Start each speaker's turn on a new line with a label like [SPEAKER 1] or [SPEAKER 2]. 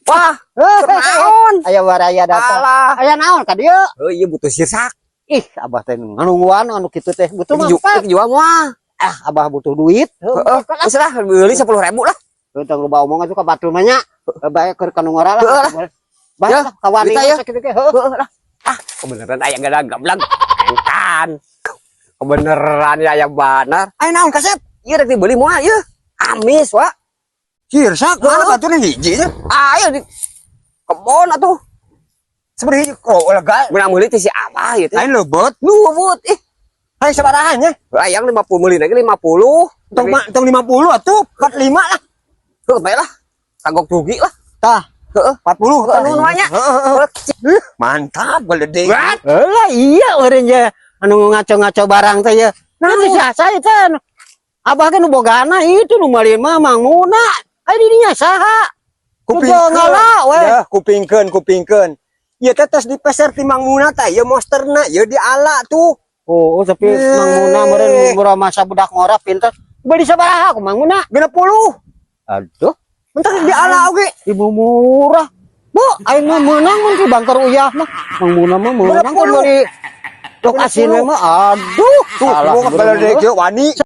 [SPEAKER 1] Wah, naon?
[SPEAKER 2] Aya waraya datang.
[SPEAKER 1] Alah.
[SPEAKER 2] Aya naon ka dieu?
[SPEAKER 1] Oh iya, butuh sirsak.
[SPEAKER 2] Ih, abah teh nganungguan anu kitu teh. Butuh mah
[SPEAKER 1] Jual, jual mah.
[SPEAKER 2] Ah, abah butuh duit.
[SPEAKER 1] Heeh, geus lah, beli 10.000 lah.
[SPEAKER 2] Tong loba omong atuh ka batur mah nya. Bae keur ka nu ngora lah.
[SPEAKER 1] Heeh lah.
[SPEAKER 2] Bae
[SPEAKER 1] Ya,
[SPEAKER 2] lah kawani
[SPEAKER 1] duit aya.
[SPEAKER 2] sakitu ge. Heuh.
[SPEAKER 1] Heeh lah. Ah, kebeneran aya gada gablak. Entan. Kebeneran ya aya banar.
[SPEAKER 3] Aya naon, Kasep?
[SPEAKER 1] Ieu rek dibeli moal ieu. Amis, wa.
[SPEAKER 3] Sirsak mana baturnya hiji nya?
[SPEAKER 1] Ayo di kebon atuh.
[SPEAKER 3] Sebenarnya hiji kok lega.
[SPEAKER 1] Beunang meuli teh si Abah ieu teh.
[SPEAKER 3] Lain leubet.
[SPEAKER 1] Leubeut ih.
[SPEAKER 3] Hayang sabaraha nya?
[SPEAKER 1] Hayang 50, meuli lagi 50.
[SPEAKER 3] Tong tong 50 atuh, 45 lah.
[SPEAKER 1] Heuh, bae lah. Kagok rugi lah.
[SPEAKER 3] Tah,
[SPEAKER 1] Heeh.
[SPEAKER 3] 40 tah.
[SPEAKER 1] Nuhun nya.
[SPEAKER 3] Heeh, heeh. Mantap gede.
[SPEAKER 2] Lah iya eureun ye anu ngaco-ngaco barang teh ye. Nah, itu siasa itu anu. Abah kan nu bogana itu nu meuli mah Mang Muna. Ai di dinya saha?
[SPEAKER 3] Kupingkeun.
[SPEAKER 2] Ngala we.
[SPEAKER 3] Ya, kupingkeun, kupingkeun. Ieu teh tos dipeser ti Mang Muna tah, ieu monsterna, ieu diala tuh.
[SPEAKER 2] Oh, tapi
[SPEAKER 3] Eh.
[SPEAKER 2] Mang Muna meureun murah masa budak ngora pinter. Beli sabaraha ku Mang Muna?
[SPEAKER 3] 60.
[SPEAKER 2] Aduh,
[SPEAKER 3] Mentak diala oge.
[SPEAKER 2] Ibu murah. Bu, aing mah meunang mun ti bangker uyah mah. Mang Muna mah meunang kan
[SPEAKER 3] 60.
[SPEAKER 2] beli lok asin we mah. Aduh,
[SPEAKER 3] Tuh,
[SPEAKER 2] salah
[SPEAKER 3] gua
[SPEAKER 2] bener.
[SPEAKER 3] gede wani.